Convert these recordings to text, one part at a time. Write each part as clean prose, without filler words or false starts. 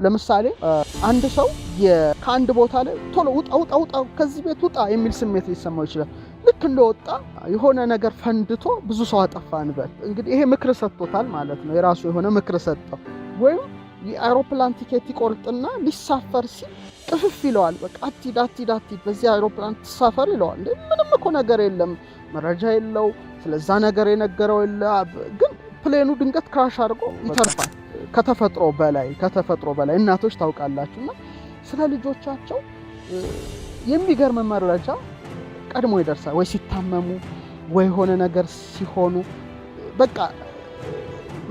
ለምሳሌ አንድ ሰው ከአንድ ቦታ ላይ ቶሎ ውጣ ውጣ ውጣ ከዚህ ቤት ውጣ የሚል ስሜት ሊሰማው ይችላል። ልክ እንደወጣ የሆነ ነገር ፈንድቶ ብዙ ሰው አጠፋ እንበል። እንግዲህ ይሄ ምክር ሰጥቶታል ማለት ነው። የራሱ የሆነ ምክር ሰጠው። ወይም የአውሮፕላን ቲኬት ይቆርጥና ሊሳፈር ሲል ቅፍፍ ይለዋል። በቃ አትሂድ አትሂድ አትሂድ፣ በዚህ አውሮፕላን ትሳፈር ይለዋል። እንዴ ምንም እኮ ነገር የለም፣ መረጃ የለው፣ ስለዛ ነገር የነገረው የለ። ግን plane ኑ ድንገት crash አድርጎ ይተርፋል። ከተፈጥሮ በላይ ከተፈጥሮ በላይ እናቶች ታውቃላችሁ። እና ስለ ልጆቻቸው የሚገርም መረጃ ቀድሞ ይደርሳል። ወይ ሲታመሙ ወይ የሆነ ነገር ሲሆኑ በቃ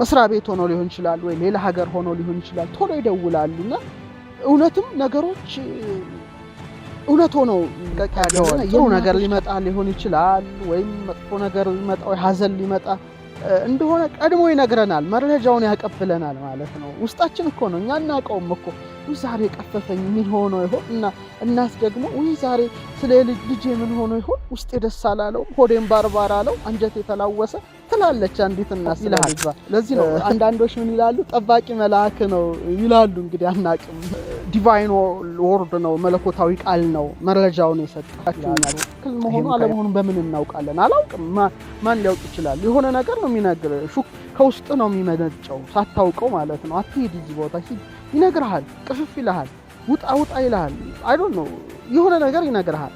መስሪያ ቤት ሆኖ ሊሆን ይችላል፣ ወይ ሌላ ሀገር ሆኖ ሊሆን ይችላል። ቶሎ ይደውላሉ እና እውነትም ነገሮች እውነት ሆኖ ጥሩ ነገር ሊመጣ ሊሆን ይችላል፣ ወይም መጥፎ ነገር ሊመጣ ወይ ሀዘን ሊመጣ እንደሆነ ቀድሞ ይነግረናል፣ መረጃውን ያቀብለናል ማለት ነው። ውስጣችን እኮ ነው፣ እኛ አናውቀውም እኮ። ውይ ዛሬ ቀፈፈኝ ምን ሆኖ ይሆን? እና እናት ደግሞ ውይ ዛሬ ስለ ልጄ ምን ሆኖ ይሆን? ውስጤ ደስ አላለውም፣ ሆዴን ባርባር አለው፣ አንጀቴ የተላወሰ ትላለች አንዲት እናት ይልሃል። ለዚህ ነው አንዳንዶች ምን ይላሉ? ጠባቂ መልአክ ነው ይላሉ። እንግዲህ አናቅም። Divine word ነው፣ መለኮታዊ ቃል ነው መረጃውን የሰጣችሁ። ትክክል መሆኑ አለመሆኑን በምን እናውቃለን? አላውቅም። ማን ሊያውቅ ይችላል? የሆነ ነገር ነው የሚነግር፣ ከውስጥ ነው የሚመነጨው፣ ሳታውቀው ማለት ነው። አትሂድ እዚህ ቦታ ሂድ ይነግርሃል፣ ቅፍፍ ይልሃል፣ ውጣ ውጣ ይልሃል። I don't know የሆነ ነገር ይነግርሃል።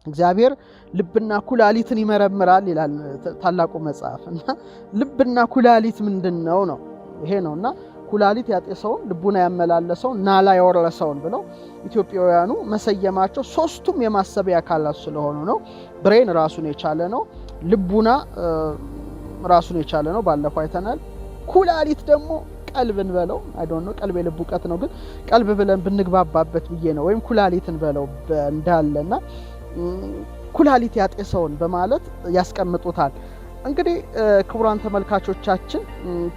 እግዚአብሔር ልብና ኩላሊትን ይመረምራል ይላል ታላቁ መጽሐፍ። እና ልብና ኩላሊት ምንድን ነው ነው ይሄ ነው። እና ኩላሊት ያጤሰውን ልቡና ያመላለሰውን ናላ የወረሰውን ብለው ኢትዮጵያውያኑ መሰየማቸው ሶስቱም የማሰቢያ አካላት ስለሆኑ ነው። Brain ራሱን የቻለ ነው። ልቡና ራሱን የቻለ ነው። ባለፈው አይተናል። ኩላሊት ደግሞ ቀልብን በለው I don't know፣ ቀልብ የልብ እውቀት ነው፣ ግን ቀልብ ብለን ብንግባባበት ብዬ ነው። ወይም ኩላሊትን በለው እንዳለና ኩላሊት ያጤሰውን በማለት ያስቀምጡታል። እንግዲህ ክቡራን ተመልካቾቻችን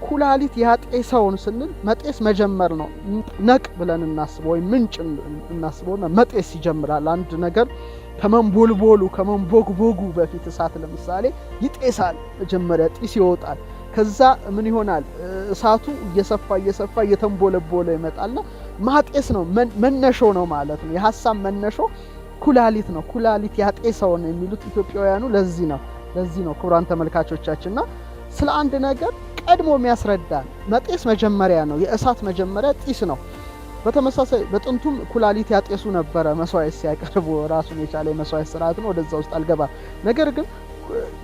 ኩላሊት ያጤሰውን ስንል መጤስ መጀመር ነው። ነቅ ብለን እናስበው ወይም ምንጭ እናስበውና መጤስ ይጀምራል። አንድ ነገር ከመንቦልቦሉ ከመንቦግቦጉ በፊት እሳት ለምሳሌ ይጤሳል። መጀመሪያ ጢስ ይወጣል። ከዛ ምን ይሆናል? እሳቱ እየሰፋ እየሰፋ እየተንቦለቦለ ይመጣልና ማጤስ ነው መነሾ ነው ማለት ነው። የሀሳብ መነሾ ኩላሊት ነው። ኩላሊት ያጤሰውን የሚሉት ኢትዮጵያውያኑ ለዚህ ነው ለዚህ ነው ክቡራን ተመልካቾቻችንና ስለ አንድ ነገር ቀድሞ የሚያስረዳን መጤስ መጀመሪያ ነው። የእሳት መጀመሪያ ጢስ ነው። በተመሳሳይ በጥንቱም ኩላሊት ያጤሱ ነበረ መስዋዕት ሲያቀርቡ፣ ራሱን የቻለ የመስዋዕት ስርዓት ነው። ወደዛ ውስጥ አልገባም። ነገር ግን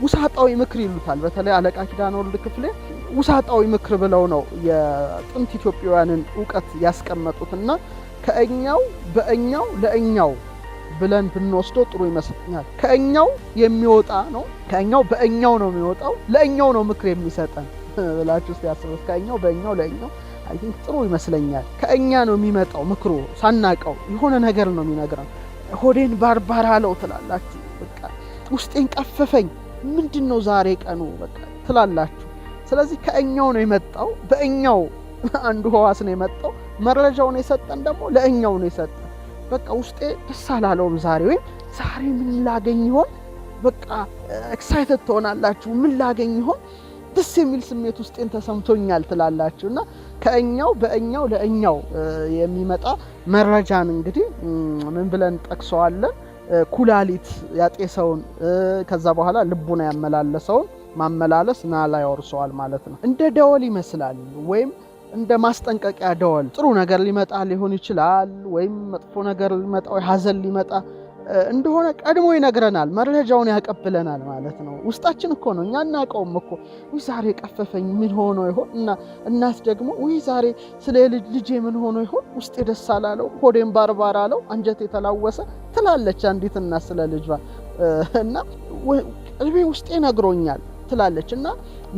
ውሳጣዊ ምክር ይሉታል። በተለይ አለቃ ኪዳነ ወልድ ክፍሌ ውሳጣዊ ምክር ብለው ነው የጥንት ኢትዮጵያውያንን እውቀት ያስቀመጡትና ከእኛው በእኛው ለእኛው ብለን ብንወስደው ጥሩ ይመስለኛል። ከእኛው የሚወጣ ነው። ከእኛው በእኛው ነው የሚወጣው፣ ለእኛው ነው ምክር የሚሰጠን ብላችሁ እስቲ ያስቡት። ከእኛው በእኛው ለእኛው I think ጥሩ ይመስለኛል። ከእኛ ነው የሚመጣው ምክሩ፣ ሳናቀው የሆነ ነገር ነው የሚነግረን። ሆዴን ባርባር አለው ትላላችሁ። በቃ ውስጤን ቀፈፈኝ፣ ምንድን ነው ዛሬ ቀኑ በቃ ትላላችሁ። ስለዚህ ከእኛው ነው የመጣው፣ በእኛው አንዱ ህዋስ ነው የመጣው። መረጃውን የሰጠን ደግሞ ለእኛው ነው የሰጠን። በቃ ውስጤ ደስ አላለውም ዛሬ፣ ወይም ዛሬ ምን ላገኝ ይሆን? በቃ excited ትሆናላችሁ። ምን ላገኝ ይሆን? ደስ የሚል ስሜት ውስጤን ተሰምቶኛል ትላላችሁ። እና ከእኛው በእኛው ለእኛው የሚመጣ መረጃን እንግዲህ ምን ብለን ጠቅሰዋለን? ኩላሊት ያጤሰውን ከዛ በኋላ ልቡና ያመላለሰውን ማመላለስ ናላ ያወርሰዋል ማለት ነው። እንደ ደወል ይመስላል ወይም እንደ ማስጠንቀቂያ ደወል ጥሩ ነገር ሊመጣ ሊሆን ይችላል፣ ወይም መጥፎ ነገር ሊመጣ ወይ ሀዘን ሊመጣ እንደሆነ ቀድሞ ይነግረናል፣ መረጃውን ያቀብለናል ማለት ነው። ውስጣችን እኮ ነው፣ እኛ አናውቀውም እኮ። ውይ ዛሬ ቀፈፈኝ ምን ሆኖ ይሆን? እና እናት ደግሞ ውይ ዛሬ ስለ ልጄ ምን ሆኖ ይሆን? ውስጤ ደስ አላለውም፣ ሆዴን ባርባር አለው፣ አንጀቴ የተላወሰ ትላለች አንዲት እናት ስለ ልጇ እና ቀልቤ ውስጤ ነግሮኛል ትላለች። እና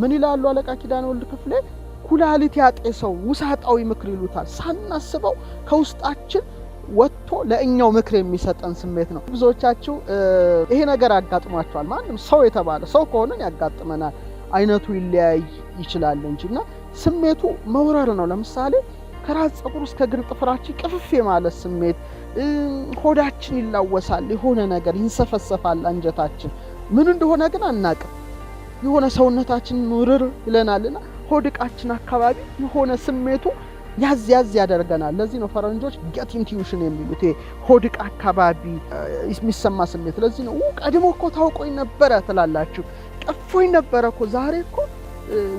ምን ይላሉ አለቃ ኪዳነ ወልድ ክፍሌ? ኩላሊት ያጤሰው ውሳጣዊ ምክር ይሉታል። ሳናስበው ከውስጣችን ወጥቶ ለእኛው ምክር የሚሰጠን ስሜት ነው። ብዙዎቻችሁ ይሄ ነገር አጋጥሟቸዋል። ማንም ሰው የተባለ ሰው ከሆነን ያጋጥመናል። አይነቱ ይለያይ ይችላል እንጂ እና ስሜቱ መውረር ነው። ለምሳሌ ከራስ ፀጉር እስከ እግር ጥፍራችን ቅፍፍ የማለት ስሜት፣ ሆዳችን ይላወሳል፣ የሆነ ነገር ይንሰፈሰፋል፣ አንጀታችን ምን እንደሆነ ግን አናቅም። የሆነ ሰውነታችን ምርር ይለናልና ሆድቃችን አካባቢ የሆነ ስሜቱ ያዝ ያዝ ያደርገናል። ለዚህ ነው ፈረንጆች gut intuition የሚሉት፣ ይሄ ሆድቃ አካባቢ የሚሰማ ስሜት። ለዚህ ነው ቀድሞ እኮ ታውቆኝ ነበረ ትላላችሁ። ቀፎኝ ነበረ እኮ፣ ዛሬ እኮ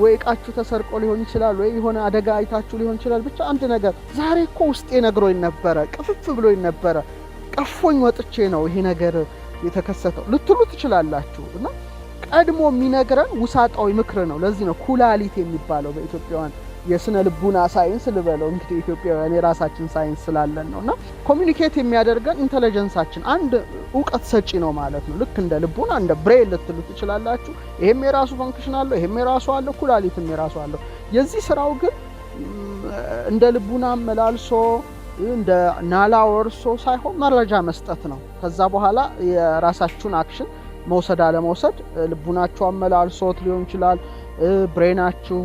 ወይ እቃችሁ ተሰርቆ ሊሆን ይችላል፣ ወይ የሆነ አደጋ አይታችሁ ሊሆን ይችላል። ብቻ አንድ ነገር ዛሬ እኮ ውስጤ ነግሮኝ ነበረ፣ ቅፍፍ ብሎኝ ነበረ፣ ቀፎኝ ወጥቼ ነው ይሄ ነገር የተከሰተው ልትሉ ትችላላችሁ። እና ቀድሞ የሚነግረን ውሳጣዊ ምክር ነው። ለዚህ ነው ኩላሊት የሚባለው በኢትዮጵያውያን የስነ ልቡና ሳይንስ ልበለው እንግዲህ፣ ኢትዮጵያውያን የራሳችን ሳይንስ ስላለን ነው። እና communicate የሚያደርገን intelligence ኣችን አንድ እውቀት ሰጪ ነው ማለት ነው። ልክ እንደ ልቡና፣ እንደ brain ልትሉ ትችላላችሁ። ይሄም የራሱ function አለው፣ ይሄም የራሱ አለው፣ ኩላሊትም የራሱ አለው። የዚህ ስራው ግን እንደ ልቡና መላልሶ፣ እንደ ናላ ወርሶ ሳይሆን መረጃ መስጠት ነው። ከዛ በኋላ የራሳችሁን action መውሰድ አለመውሰድ ልቡናችሁ አመላልሶት ሊሆን ይችላል። Brain ኣችሁ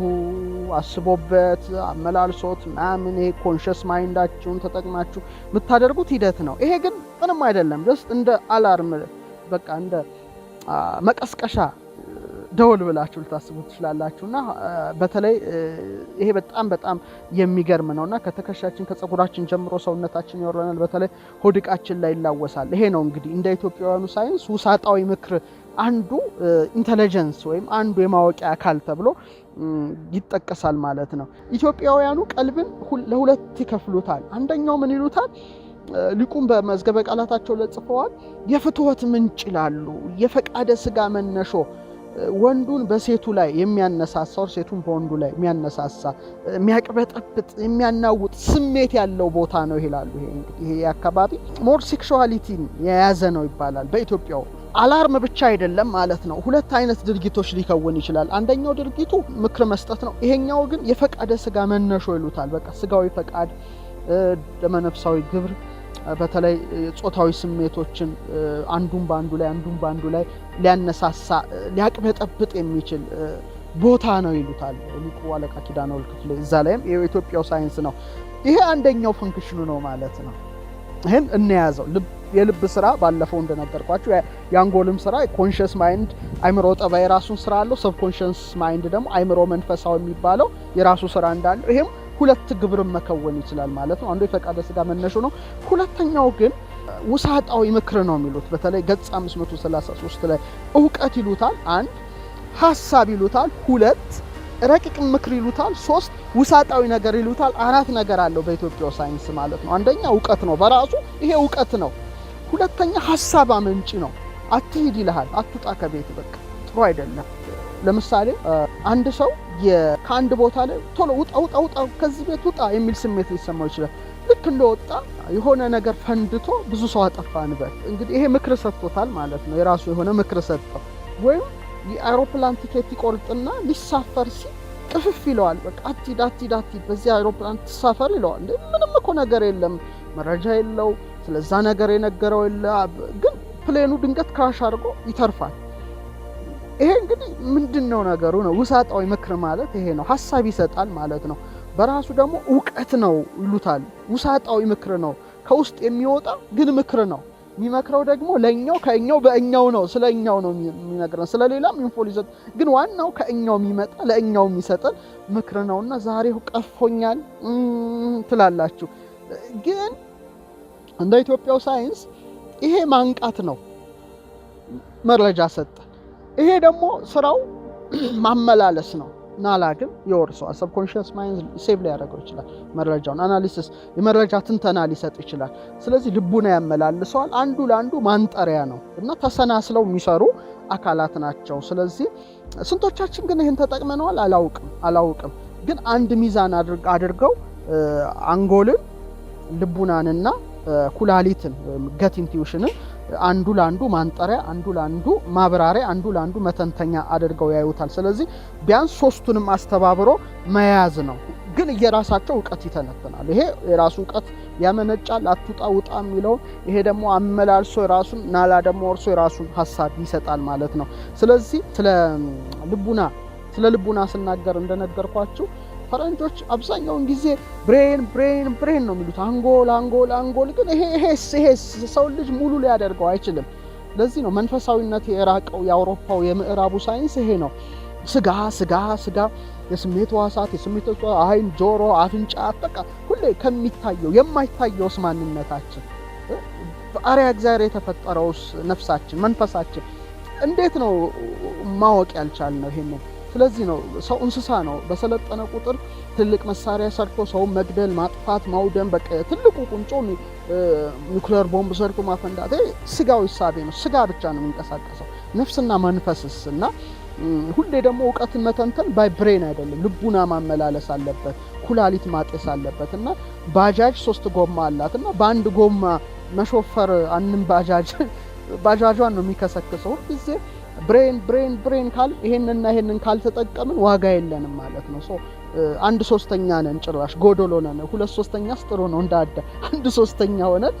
አስቦበት አመላልሶት ምናምን፣ ይሄ conscious mind ኣችሁን ተጠቅማችሁ የምታደርጉት ሂደት ነው። ይሄ ግን ምንም አይደለም። Just እንደ alarm፣ በቃ እንደ መቀስቀሻ ደወል ብላችሁ ልታስቡ ትችላላችሁ። እና በተለይ ይሄ በጣም በጣም የሚገርም ነው እና ከትከሻችን ከፀጉራችን ጀምሮ ሰውነታችን ይወረናል። በተለይ ሆድቃችን ላይ ይላወሳል። ይሄ ነው እንግዲህ እንደ ኢትዮጵያውያኑ ሳይንስ ውሳጣዊ ምክር አንዱ intelligence ወይም አንዱ የማወቂያ አካል ተብሎ ይጠቀሳል ማለት ነው። ኢትዮጵያውያኑ ቀልብን ለሁለት ይከፍሉታል። አንደኛው ምን ይሉታል? ሊቁም በመዝገበ ቃላታቸው ላይ ጽፈዋል። የፍትወት ምንጭ ይላሉ። የፈቃደ ስጋ መነሾ፣ ወንዱን በሴቱ ላይ የሚያነሳሳው፣ ሴቱን በወንዱ ላይ የሚያነሳሳ፣ የሚያቅበጠብጥ፣ የሚያናውጥ ስሜት ያለው ቦታ ነው ይላሉ። ይሄ እንግዲህ ይሄ አካባቢ more sexuality ን የያዘ ነው ይባላል በኢትዮጵያው። Alarm ብቻ አይደለም ማለት ነው። ሁለት አይነት ድርጊቶች ሊከውን ይችላል። አንደኛው ድርጊቱ ምክር መስጠት ነው። ይሄኛው ግን የፈቃደ ስጋ መነሾ ይሉታል። በቃ ስጋዊ ፈቃድ፣ ደመነፍሳዊ ግብር፣ በተለይ ጾታዊ ስሜቶችን አንዱን በአንዱ ላይ አንዱን በአንዱ ላይ ሊያነሳሳ፣ ሊያቅበጠብጥ የሚችል ቦታ ነው ይሉታል ሊቁ አለቃ ኪዳነወልድ ክፍሌ። እዛ ላይም የኢትዮጵያው ሳይንስ ነው። ይሄ አንደኛው function ኑ ነው ማለት ነው። ይህን እንያዘው። የልብ ስራ ባለፈው እንደነገርኳችሁ የአንጎልም ስራ conscious mind አይምሮ ጠባይ የራሱን ስራ አለው። Subconscious mind ደግሞ አይምሮ መንፈሳዊ የሚባለው የራሱ ስራ እንዳለው ይሄም ሁለት ግብርን መከወን ይችላል ማለት ነው። አንዱ የፈቃደ ስጋ መነሾ ነው። ሁለተኛው ግን ውሳጣዊ ምክር ነው የሚሉት፣ በተለይ ገጽ 533 ላይ እውቀት ይሉታል፣ አንድ ሀሳብ ይሉታል፣ ሁለት ረቂቅ ምክር ይሉታል፣ ሶስት ውሳጣዊ ነገር ይሉታል። አራት ነገር አለው በኢትዮጵያው ሳይንስ ማለት ነው። አንደኛ እውቀት ነው በራሱ፣ ይሄ እውቀት ነው። ሁለተኛ ሀሳብ አመንጪ ነው። አትሂድ ይልሃል፣ አትውጣ ከቤት፣ በቃ ጥሩ አይደለም። ለምሳሌ አንድ ሰው ከአንድ ቦታ ላይ ቶሎ ውጣ ውጣ ውጣ፣ ከዚህ ቤት ውጣ የሚል ስሜት ሊሰማው ይችላል። ልክ እንደወጣ የሆነ ነገር ፈንድቶ ብዙ ሰው አጠፋ እንበል። እንግዲህ ይሄ ምክር ሰጥቶታል ማለት ነው። የራሱ የሆነ ምክር ሰጠው። ወይም የአውሮፕላን ቲኬት ይቆርጥና ሊሳፈር ሲል ቅፍፍ ይለዋል። በቃ አትሂድ አትሂድ አትሂድ፣ በዚህ አውሮፕላን ትሳፈር ይለዋል። ምንም እኮ ነገር የለም፣ መረጃ የለው፣ ስለዛ ነገር የነገረው የለ። ግን plane ኑ ድንገት crash አድርጎ ይተርፋል። ይሄ እንግዲህ ምንድን ነው ነገሩ ነው። ውሳጣዊ ምክር ማለት ይሄ ነው። ሀሳብ ይሰጣል ማለት ነው። በራሱ ደግሞ እውቀት ነው ይሉታል። ውሳጣዊ ምክር ነው። ከውስጥ የሚወጣ ግን ምክር ነው። የሚመክረው ደግሞ ለኛው ከእኛው በእኛው ነው። ስለ እኛው ነው የሚነግረን። ስለ ሌላም info ሊሰጥ ግን ዋናው ከእኛው የሚመጣ ለእኛው የሚሰጠን ምክር ነውና ዛሬ ቀፎኛል ትላላችሁ። ግን እንደ ኢትዮጵያው ሳይንስ ይሄ ማንቃት ነው። መረጃ ሰጠ። ይሄ ደግሞ ስራው ማመላለስ ነው። ናላ ግን ይወርሰዋል። Subconscious mind save ሊያደርገው ይችላል። መረጃውን analysis፣ የመረጃ ትንተና ሊሰጥ ይችላል። ስለዚህ ልቡና ያመላልሰዋል። አንዱ ለአንዱ ማንጠሪያ ነው እና ተሰናስለው የሚሰሩ አካላት ናቸው። ስለዚህ ስንቶቻችን ግን ይህን ተጠቅመነዋል? አላውቅም አላውቅም። ግን አንድ ሚዛን አድርገው አንጎልን፣ ልቡናንና ኩላሊትን ወይም gut intuition ን አንዱ ለአንዱ ማንጠሪያ፣ አንዱ ለአንዱ ማብራሪያ፣ አንዱ ለአንዱ መተንተኛ አድርገው ያዩታል። ስለዚህ ቢያንስ ሶስቱንም አስተባብሮ መያዝ ነው። ግን እየራሳቸው እውቀት ይተነትናል። ይሄ የራሱ እውቀት ያመነጫል፣ አትውጣ ውጣ የሚለውን፣ ይሄ ደግሞ አመላልሶ የራሱን፣ ናላ ደግሞ ወርሶ የራሱን ሀሳብ ይሰጣል ማለት ነው። ስለዚህ ስለ ልቡና ስናገር እንደነገርኳችሁ ፈረንጆች አብዛኛውን ጊዜ brain brain brain ነው የሚሉት፣ አንጎል አንጎል አንጎል። ግን ይሄስ ሰው ልጅ ሙሉ ሊያደርገው አይችልም። ለዚህ ነው መንፈሳዊነት የራቀው የአውሮፓው የምዕራቡ ሳይንስ ይሄ ነው። ስጋ ስጋ ስጋ፣ የስሜት ሕዋሳት፣ የስሜት አይን፣ ጆሮ፣ አፍንጫ፣ በቃ ሁሌ ከሚታየው የማይታየውስ ማንነታችን፣ በአርአያ እግዚአብሔር የተፈጠረውስ ነፍሳችን፣ መንፈሳችን እንዴት ነው ማወቅ ያልቻልነው ይሄንን? ስለዚህ ነው ሰው እንስሳ ነው። በሰለጠነ ቁጥር ትልቅ መሳሪያ ሰርቶ ሰው መግደል፣ ማጥፋት፣ ማውደም፣ በቃ ትልቁ ቁንጮ ኒውክሌር ቦምብ ሰርቶ ማፈንዳት ስጋዊ እሳቤ ነው። ስጋ ብቻ ነው የሚንቀሳቀሰው፣ ነፍስና መንፈስስ እና ሁሌ ደግሞ እውቀትን መተንተን by brain አይደለም፣ ልቡና ማመላለስ አለበት፣ ኩላሊት ማጤስ አለበት። እና ባጃጅ ሶስት ጎማ አላት እና በአንድ ጎማ መሾፈር አንም ባጃጅ ባጃጇን ነው የሚከሰክሰው። ሁልጊዜ brain brain brain ካል ይሄንና ይሄንን ካልተጠቀምን ዋጋ የለንም ማለት ነው። So አንድ ሶስተኛ ነን፣ ጭራሽ ጎዶሎ ነን። ሁለት ሶስተኛስ ጥሩ ነው እንዳደ አንድ ሶስተኛ ሆነን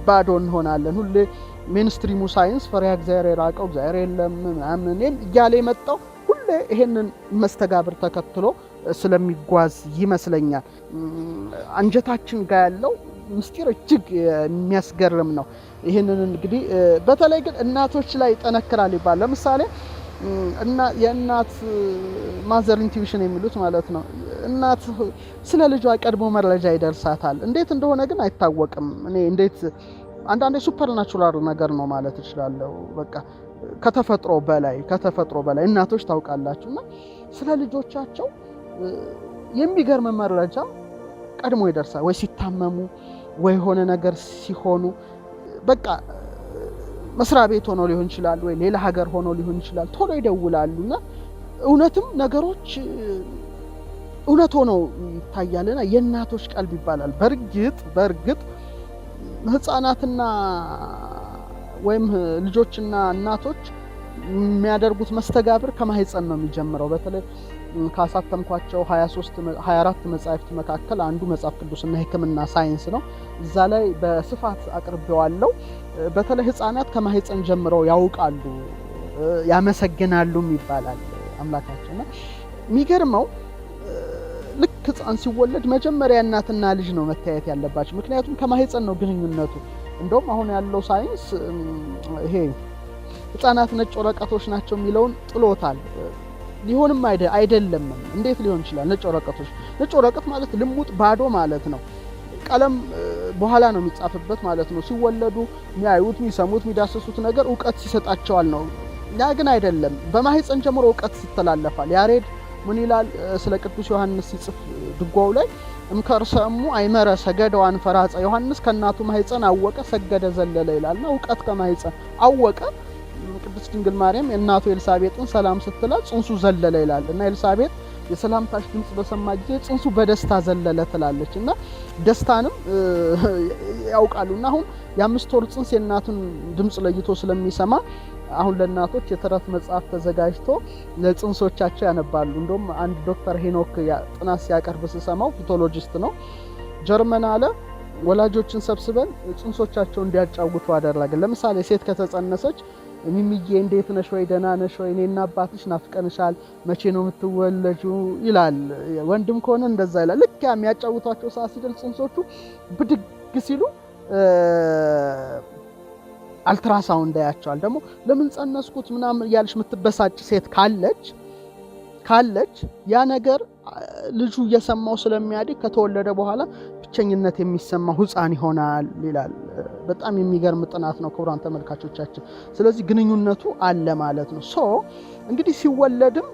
ባዶ እንሆናለን። ሁሌ mainstream ኡ ሳይንስ ፈሪሃ እግዚአብሔር የራቀው፣ እግዚአብሔር የለም ምናምን እያለ የመጣው ሁሌ ይሄንን መስተጋብር ተከትሎ ስለሚጓዝ ይመስለኛል። አንጀታችን ጋር ያለው ምስጢር እጅግ የሚያስገርም ነው። ይህንን እንግዲህ በተለይ ግን እናቶች ላይ ይጠነክራል ይባላል። ለምሳሌ እና የእናት mother intuition የሚሉት ማለት ነው። እናት ስለ ልጇ ቀድሞ መረጃ ይደርሳታል። እንዴት እንደሆነ ግን አይታወቅም። እኔ እንዴት አንዳንዴ supernatural ነገር ነው ማለት እችላለሁ። በቃ ከተፈጥሮ በላይ እናቶች ታውቃላችሁ። እና ስለ ልጆቻቸው የሚገርም መረጃ ቀድሞ ይደርሳል። ወይ ሲታመሙ ወይ የሆነ ነገር ሲሆኑ፣ በቃ መስሪያ ቤት ሆኖ ሊሆን ይችላል፣ ወይ ሌላ ሀገር ሆኖ ሊሆን ይችላል። ቶሎ ይደውላሉ እና እውነትም ነገሮች እውነት ሆነው ይታያልና የእናቶች ቀልብ ይባላል። በእርግጥ ህፃናትና ወይም ልጆችና እናቶች የሚያደርጉት መስተጋብር ከማህፀን ነው የሚጀምረው። በተለይ ካሳተምኳቸው 23 24 መጻሕፍት መካከል አንዱ መጽሐፍ ቅዱስና ሕክምና ሳይንስ ነው። እዛ ላይ በስፋት አቅርቤዋለሁ። በተለይ ህፃናት ከማህፀን ጀምረው ያውቃሉ፣ ያመሰግናሉም ይባላል አምላካቸው። እና የሚገርመው ልክ ህፃን ሲወለድ መጀመሪያ እናትና ልጅ ነው መታየት ያለባቸው። ምክንያቱም ከማህፀን ነው ግንኙነቱ። እንደውም አሁን ያለው ሳይንስ ይሄ ህፃናት ነጭ ወረቀቶች ናቸው የሚለውን ጥሎታል። ሊሆንም አይደለምም። እንዴት ሊሆን ይችላል? ነጭ ወረቀቶች፣ ነጭ ወረቀት ማለት ልሙጥ ባዶ ማለት ነው። ቀለም በኋላ ነው የሚጻፍበት ማለት ነው። ሲወለዱ የሚያዩት፣ የሚሰሙት፣ የሚዳስሱት ነገር እውቀት ሲሰጣቸዋል ነው። ያ ግን አይደለም። በማህፀን ጀምሮ እውቀት ይተላለፋል። ያሬድ ምን ይላል ስለ ቅዱስ ዮሐንስ ሲጽፍ ድጓው ላይ? እምከርሰ እሙ አእመረ ሰገደ ወአንፈርዐጸ። ዮሐንስ ከእናቱ ማህፀን አወቀ፣ ሰገደ፣ ዘለለ ይላልና እውቀት ከማህፀን አወቀ። ቅድስት ድንግል ማርያም የእናቱ ኤልሳቤጥን ሰላም ስትላት ጽንሱ ዘለለ ይላል እና ኤልሳቤጥ የሰላምታሽ ድምጽ በሰማ ጊዜ ጽንሱ በደስታ ዘለለ ትላለች እና ደስታንም ያውቃሉ። እና አሁን የ5 ወር ጽንስ የእናቱን ድምጽ ለይቶ ስለሚሰማ አሁን ለእናቶች የተረት መጽሐፍ ተዘጋጅቶ ለጽንሶቻቸው ያነባሉ። እንደውም አንድ ዶክተር ሄኖክ ጥናት ሲያቀርብ ስሰማው፣ fetologist ነው፣ ጀርመን አለ፣ ወላጆችን ሰብስበን ጽንሶቻቸው እንዲያጫውቱ አደረግን። ለምሳሌ ሴት ከተጸነሰች ሚሚዬ እንዴት ነሽ ወይ፣ ደህና ነሽ ወይ፣ እኔና አባትሽ ናፍቀንሻል፣ መቼ ነው የምትወለጂው ይላል። ወንድም ከሆነ እንደዛ ይላል። ልክ ያ የሚያጫውቷቸው ሰዓት ሲደርስ ጽንሶቹ ብድግ ሲሉ አልትራሳውንድ ያያቸዋል። ደግሞ ለምን ጸነስኩት ምናምን እያለች የምትበሳጭ ሴት ካለች ያ ነገር ልጁ እየሰማው ስለሚያድግ ከተወለደ በኋላ ብቸኝነት የሚሰማው ሕፃን ይሆናል ይላል። በጣም የሚገርም ጥናት ነው ክቡራን ተመልካቾቻችን። ስለዚህ ግንኙነቱ አለ ማለት ነው። So እንግዲህ ሲወለድም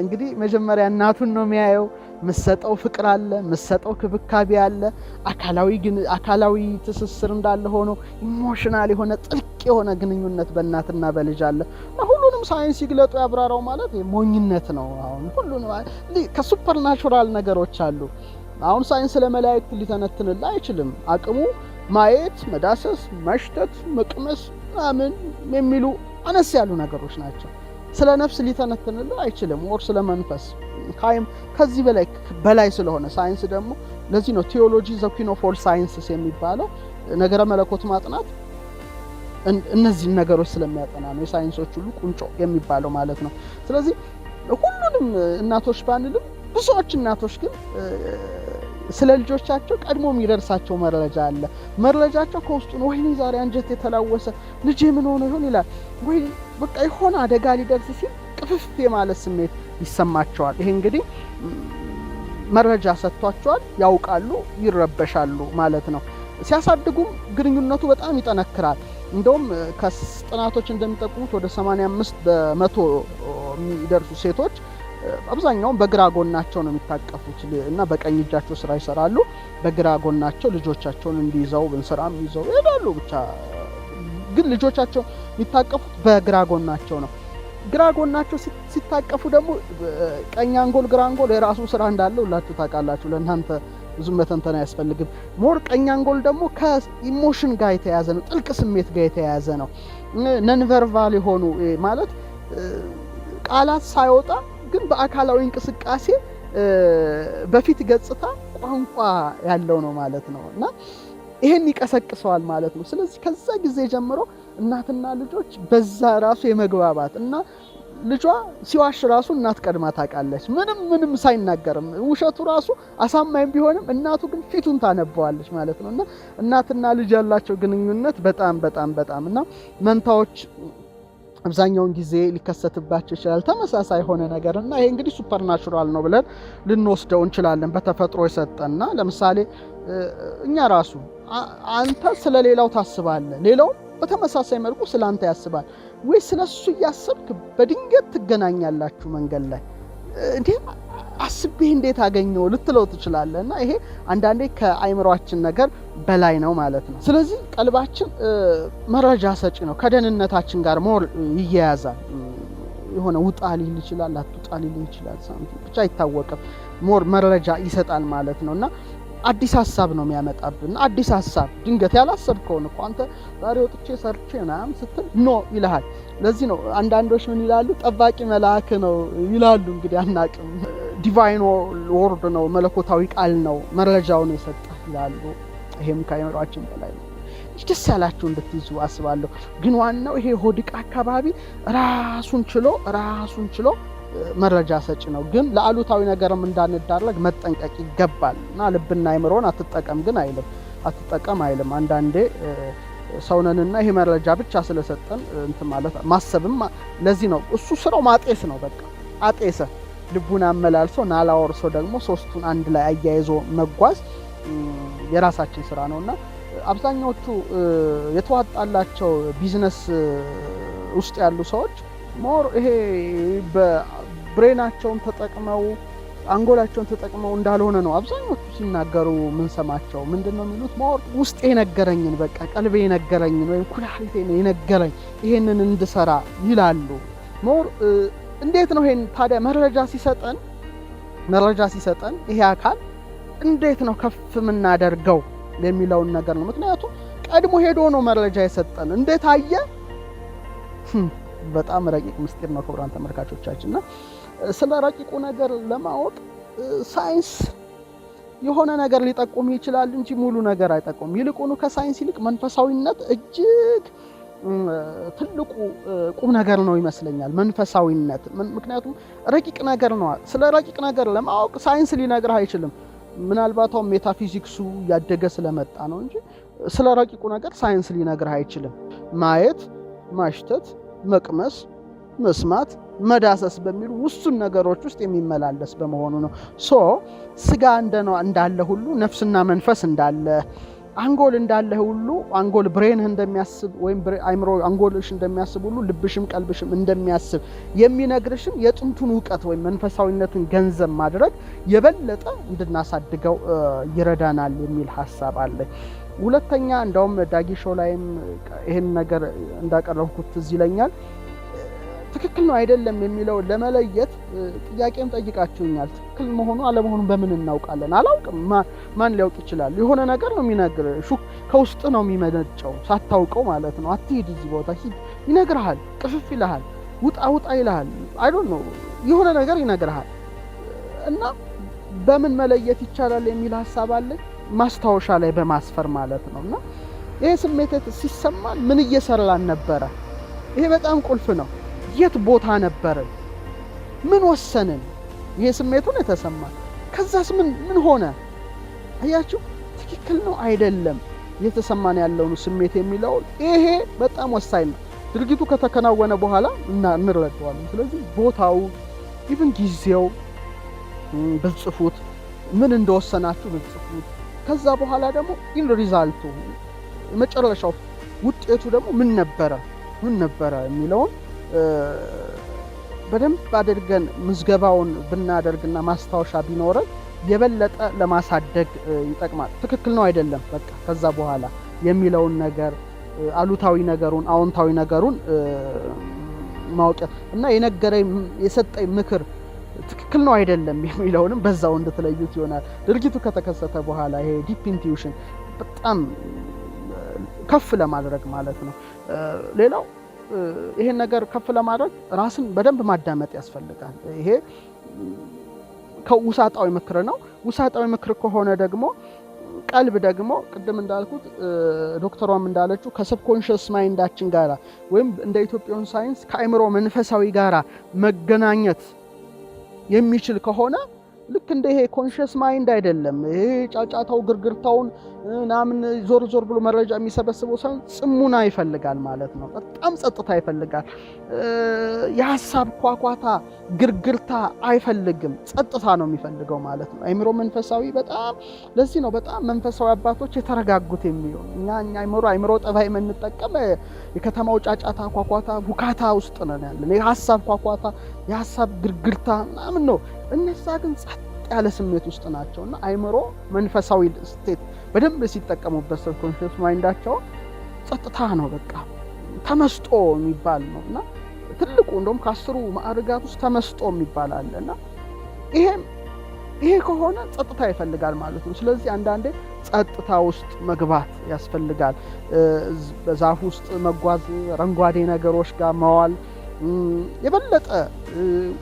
እንግዲህ መጀመሪያ እናቱን ነው የሚያየው። ምሰጠው ፍቅር አለ፣ ምሰጠው ክብካቤ አለ። አካላዊ ትስስር እንዳለ ሆኖ emotional የሆነ ጥልቅ የሆነ ግንኙነት በእናትና በልጅ አለ። እና ሁሉንም ሳይንስ ይግለጡ ያብራራው ማለት ሞኝነት ነው። አሁን ሁሉንም ከ supernatural ነገሮች አሉ። አሁን ሳይንስ ለመላእክት ሊተነትንልህ አይችልም። አቅሙ ማየት፣ መዳሰስ፣ መሽተት፣ መቅመስ ምናምን የሚሉ አነስ ያሉ ነገሮች ናቸው። ስለ ነፍስ ሊተነትንልህ አይችልም። Or ስለ መንፈስ ከዚህ በላይ ስለሆነ ሳይንስ ደግሞ ለዚህ ነው theology the queen of all sciences የሚባለው። ነገረ መለኮት ማጥናት እነዚህን ነገሮች ስለሚያጠና ነው የሳይንሶች ሁሉ ቁንጮ የሚባለው ማለት ነው። ስለዚህ ሁሉንም እናቶች ባንልም ብዙዎች እናቶች ግን ስለ ልጆቻቸው ቀድሞ የሚደርሳቸው መረጃ አለ። መረጃቸው ከውስጡ ነው። ወይኔ ዛሬ አንጀት የተላወሰ ልጄ ምን ሆኖ ይሆን ይላል። ወይ በቃ የሆነ አደጋ ሊደርስ ሲል ቅፍፍ የማለት ስሜት ይሰማቸዋል። ይሄ እንግዲህ መረጃ ሰጥቷቸዋል፣ ያውቃሉ፣ ይረበሻሉ ማለት ነው። ሲያሳድጉም ግንኙነቱ በጣም ይጠነክራል። እንደውም ከጥናቶች እንደሚጠቁሙት ወደ 85% የሚደርሱ ሴቶች አብዛኛውን በግራ ጎናቸው ነው የሚታቀፉት እና በቀኝ እጃቸው ስራ ይሰራሉ። በግራ ጎናቸው ልጆቻቸውን እንዲይዘው እንስራም ይዘው ይሄዳሉ። ብቻ ግን ልጆቻቸው የሚታቀፉት በግራ ጎናቸው ነው። ግራ ጎናቸው ሲታቀፉ ደግሞ ቀኝ አንጎል ግራ አንጎል የራሱ ስራ እንዳለው ሁላችሁ ታውቃላችሁ። ለእናንተ ብዙ መተንተን አያስፈልግም። More ቀኝ አንጎል ደግሞ ከ emotion ጋር የተያያዘ ነው፣ ጥልቅ ስሜት ጋር የተያያዘ ነው። Nonverbal የሆኑ ማለት ቃላት ሳይወጣ ግን በአካላዊ እንቅስቃሴ በፊት ገጽታ ቋንቋ ያለው ነው ማለት ነው እና ይሄን ይቀሰቅሰዋል ማለት ነው። ስለዚህ ከዛ ጊዜ ጀምሮ እናትና ልጆች በዛ ራሱ የመግባባት እና ልጇ ሲዋሽ ራሱ እናት ቀድማ ታውቃለች። ምንም ምንም ሳይናገርም ውሸቱ ራሱ አሳማኝ ቢሆንም እናቱ ግን ፊቱን ታነበዋለች ማለት ነው። እና እናትና ልጅ ያላቸው ግንኙነት በጣም በጣም በጣም እና መንታዎች አብዛኛውን ጊዜ ሊከሰትባቸው ይችላል ተመሳሳይ የሆነ ነገር እና ይሄ እንግዲህ supernatural ነው ብለን ልንወስደው እንችላለን። በተፈጥሮ የሰጠና ለምሳሌ እኛ ራሱ አንተ ስለሌላው ታስባለህ፣ ሌላውም በተመሳሳይ መልኩ ስለ አንተ ያስባል። ወይ ስለሱ እያሰብክ በድንገት ትገናኛላችሁ መንገድ ላይ፣ እንዴ አስቤ እንዴት አገኘው ልትለው ትችላለህ። እና ይሄ አንዳንዴ ከአይምሯችን ነገር በላይ ነው ማለት ነው። ስለዚህ ቀልባችን መረጃ ሰጪ ነው፣ ከደህንነታችን ጋር more ይያያዛል። የሆነ ውጣ ሊል ይችላል፣ አትውጣ ሊል ይችላል፣ ብቻ አይታወቅም። More መረጃ ይሰጣል ማለት ነው እና አዲስ ሀሳብ ነው የሚያመጣብን። አዲስ ሀሳብ ድንገት ያላሰብከውን እኮ አንተ ዛሬ ወጥቼ ሰርቼ ምናምን ስትል no ይልሃል። ለዚህ ነው አንዳንዶች ምን ይላሉ? ጠባቂ መልአክ ነው ይላሉ። እንግዲህ አናቅም። Divine word ነው፣ መለኮታዊ ቃል ነው፣ መረጃውን የሰጠህ ይላሉ። ይሄም ከአእምሯችን በላይ ነው። ደስ ያላችሁ እንድትይዙ አስባለሁ። ግን ዋናው ይሄ ሆድ ዕቃ አካባቢ ራሱን ችሎ መረጃ ሰጪ ነው። ግን ለአሉታዊ ነገርም እንዳንዳረግ መጠንቀቅ ይገባል እና ልብና አይምሮን አትጠቀም ግን አይልም፣ አትጠቀም አይልም። አንዳንዴ ሰውነንና ይሄ መረጃ ብቻ ስለሰጠን እንትን ማለት ማሰብም ለዚህ ነው እሱ ስራው ማጤስ ነው። በቃ አጤሰ፣ ልቡን አመላልሶ ናላ ወርሶ ደግሞ ሶስቱን አንድ ላይ አያይዞ መጓዝ የራሳችን ስራ ነው እና አብዛኛዎቹ የተዋጣላቸው ቢዝነስ ውስጥ ያሉ ሰዎች more ይሄ በ brain ኣቸውን ተጠቅመው አንጎላቸውን ተጠቅመው እንዳልሆነ ነው አብዛኞቹ ሲናገሩ ምንሰማቸው። ምንድን ነው የሚሉት? More ውስጤ የነገረኝን፣ በቃ ቀልቤ የነገረኝን ወይም ኩላሊቴ የነገረኝ ይሄንን እንድሰራ ይላሉ። More እንዴት ነው ይሄን ታዲያ መረጃ ሲሰጠን ይሄ አካል እንዴት ነው ከፍ የምናደርገው የሚለውን ነገር ነው። ምክንያቱም ቀድሞ ሄዶ ነው መረጃ የሰጠን። እንዴት አየ? በጣም ረቂቅ ምስጢር ነው ክቡራን ተመልካቾቻችን። እና ስለ ረቂቁ ነገር ለማወቅ ሳይንስ የሆነ ነገር ሊጠቁም ይችላል እንጂ ሙሉ ነገር አይጠቁም። ይልቁኑ ከሳይንስ ይልቅ መንፈሳዊነት እጅግ ትልቁ ቁም ነገር ነው ይመስለኛል። መንፈሳዊነት ምክንያቱም ረቂቅ ነገር ነው። ስለ ረቂቅ ነገር ለማወቅ ሳይንስ ሊነግርህ አይችልም። ምናልባት አሁን ሜታፊዚክሱ እያደገ ስለመጣ ነው እንጂ ስለ ረቂቁ ነገር ሳይንስ ሊነግርህ አይችልም። ማየት፣ ማሽተት፣ መቅመስ፣ መስማት፣ መዳሰስ በሚሉ ውሱን ነገሮች ውስጥ የሚመላለስ በመሆኑ ነው። So ስጋ እንዳለ ሁሉ ነፍስና መንፈስ እንዳለ፣ አንጎል እንዳለ ሁሉ፣ አንጎል brain ህ እንደሚያስብ ወይም አይምሮ አንጎልሽ እንደሚያስብ ሁሉ ልብሽም ቀልብሽም እንደሚያስብ የሚነግርሽም የጥንቱን እውቀት ወይም መንፈሳዊነትን ገንዘብ ማድረግ የበለጠ እንድናሳድገው ይረዳናል የሚል ሀሳብ አለ። ሁለተኛ እንደውም ዳጊ show ላይም ይህን ነገር እንዳቀረብኩት ትዝ ይለኛል። ትክክል ነው አይደለም የሚለው ለመለየት ጥያቄም ጠይቃችሁኛል። ትክክል መሆኑ አለመሆኑን በምን እናውቃለን? አላውቅም። ማን ሊያውቅ ይችላል? የሆነ ነገር ነው የሚነግር፣ ከውስጥ ነው የሚመነጨው፣ ሳታውቀው ማለት ነው። አትሂድ እዚህ ቦታ ሂድ ይነግርሃል፣ ቅፍፍ ይልሃል፣ ውጣ ውጣ ይልሃል። I don't know፣ የሆነ ነገር ይነግርሃል። እና በምን መለየት ይቻላል የሚል ሀሳብ አለ። ማስታወሻ ላይ በማስፈር ማለት ነው። እና ይሄ ስሜት ሲሰማን ምን እየሰራን ነበረ? ይሄ በጣም ቁልፍ ነው። የት ቦታ ነበርን? ምን ወሰንን? ይሄ ስሜቱን የተሰማን ከዛስ ምን ምን ሆነ? አያችሁ፣ ትክክል ነው አይደለም እየተሰማን ያለውን ስሜት የሚለውን ይሄ በጣም ወሳኝ ነው። ድርጊቱ ከተከናወነ በኋላ እና እንረዳዋለን። ስለዚህ ቦታው፣ even ጊዜው ብትጽፉት፣ ምን እንደወሰናችሁ ብትጽፉት፣ ከዛ በኋላ ደግሞ end result ኡ መጨረሻው ውጤቱ ደግሞ ምን ነበረ የሚለውን በደንብ አድርገን ምዝገባውን ብናደርግና ማስታወሻ ቢኖረን የበለጠ ለማሳደግ ይጠቅማል። ትክክል ነው አይደለም፣ በቃ ከዛ በኋላ የሚለውን ነገር፣ አሉታዊ ነገሩን አዎንታዊ ነገሩን ማወቅ እና የነገረኝ የሰጠኝ ምክር ትክክል ነው አይደለም የሚለውንም በዛው እንድትለዩት ይሆናል። ድርጊቱ ከተከሰተ በኋላ ይሄ deep intuition በጣም ከፍ ለማድረግ ማለት ነው። ሌላው ይሄን ነገር ከፍ ለማድረግ ራስን በደንብ ማዳመጥ ያስፈልጋል። ይሄ ከውሳጣዊ ምክር ነው። ውሳጣዊ ምክር ከሆነ ደግሞ ቀልብ ደግሞ ቅድም እንዳልኩት፣ ዶክተሯም እንዳለችው ከ subconscious mind ኣችን ጋራ ወይም እንደ Ethiopian science ከአእምሮ መንፈሳዊ ጋራ መገናኘት የሚችል ከሆነ ልክ እንደ ይሄ conscious mind አይደለም። ይሄ ጫጫታው ግርግርታውን ምናምን ዞር ዞር ብሎ መረጃ የሚሰበስበው ሳይሆን ጽሙና ይፈልጋል ማለት ነው። በጣም ጸጥታ ይፈልጋል። የሀሳብ ኳኳታ ግርግርታ አይፈልግም። ጸጥታ ነው የሚፈልገው ማለት ነው። አይምሮ መንፈሳዊ በጣም ለዚህ ነው በጣም መንፈሳዊ አባቶች የተረጋጉት የሚሆኑ። እኛ አይምሮ ጠባይ የምንጠቀም የከተማው ጫጫታ፣ ኳኳታ፣ ሁካታ ውስጥ ነን ያለን። የሀሳብ ኳኳታ፣ የሀሳብ ግርግርታ ምናምን ነው። እነዛ ግን ጸጥ ያለ ስሜት ውስጥ ናቸው እና አይምሮ መንፈሳዊ state በደንብ ሲጠቀሙበት subconscious mind ኣቸውን ጸጥታ ነው፣ በቃ ተመስጦ የሚባል ነው። እና ትልቁ እንደውም ከ10ሩ ማዕርጋት ውስጥ ተመስጦ የሚባል አለ እና ይሄ ከሆነ ጸጥታ ይፈልጋል ማለት ነው። ስለዚህ አንዳንዴ ጸጥታ ውስጥ መግባት ያስፈልጋል። በዛፍ ውስጥ መጓዝ፣ አረንጓዴ ነገሮች ጋር መዋል፣ የበለጠ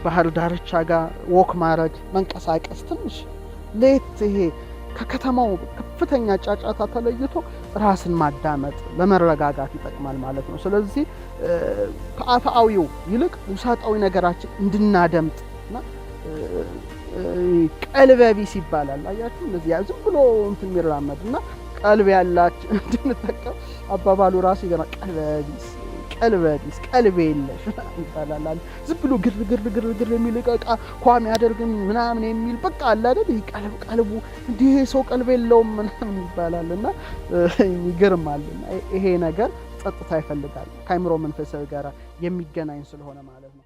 ባህር ዳርቻ ጋር walk ማድረግ፣ መንቀሳቀስ፣ ትንሽ ለየት ይሄ ከከተማው ከፍተኛ ጫጫታ ተለይቶ ራስን ማዳመጥ ለመረጋጋት ይጠቅማል ማለት ነው። ስለዚህ ከአፍአዊው ይልቅ ውሳጣዊ ነገራችን እንድናደምጥ እና ቀልበቢስ ይባላል። አያችሁ፣ እንደዚህ ዝም ብሎ እንትን የሚራመድ እና ቀልብ ያላችሁ እንድንጠቀም አባባሉ ራሱ ይገርማል። ቀልበቢስ፣ ቀልበቢስ፣ ቀልብ የለሽ ይባላል። ዝም ብሎ ግር ግር ግር ግር የሚል፣ እቃ ኳ የሚያደርግም ምናምን የሚል በቃ አለ አይደል? ይሄ ቀልብ ቀልቡ እንዲህ ሰው ቀልብ የለውም ምናምን ይባላል እና ይገርማል። እና ይሄ ነገር ጸጥታ ይፈልጋል፣ ከአይምሮ መንፈሳዊ ጋር የሚገናኝ ስለሆነ ማለት ነው።